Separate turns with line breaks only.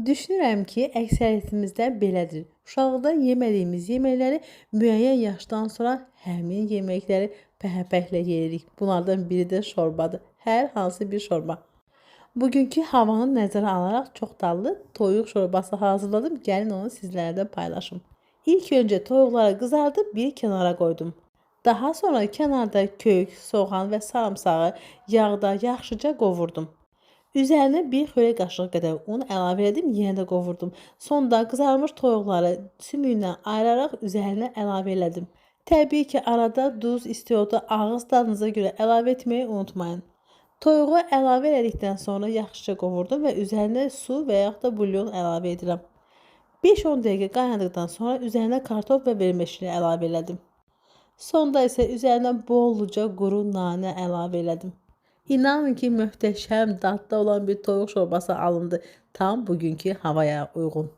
Düşünürəm ki, əksəriyyətimizdə belədir. Uşaqlıqda yemədiyimiz yeməkləri müəyyən yaşdan sonra həmin yeməkləri pəhəpəhlə yeyirik. Bunlardan biri də şorbadır. Hər hansı bir şorba. Bugünkü havanı nəzərə alaraq çox dadlı toyuq şorbası hazırladım. Gəlin onu sizlərlə də paylaşım. İlk öncə toyuqları qızardıb bir kənara qoydum. Daha sonra kənarda kök, soğan və sarımsağı yağda yaxşıca qovurdum. Üzərinə bir xörək qaşığı qədər un əlavə elədim, yenə də qovurdum. Sonda qızarmış toyuqları sümüyündən ayıraraq üzərinə əlavə elədim. Təbii ki, arada duz, istiotu ağız dadınıza görə əlavə etməyi unutmayın. Toyuğu əlavə elədikdən sonra yaxşıca qovurdum və üzərinə su və yaxud da bulyon əlavə edirəm. 5-10 dəqiqə qaynadıqdan sonra üzərinə kartof və verməşini əlavə elədim. Sonda isə üzərinə bolluca quru nanə əlavə elədim. İnanın ki, möhtəşəm dadda olan bir toyuq şorbası alındı. Tam bugünkü havaya uyğun.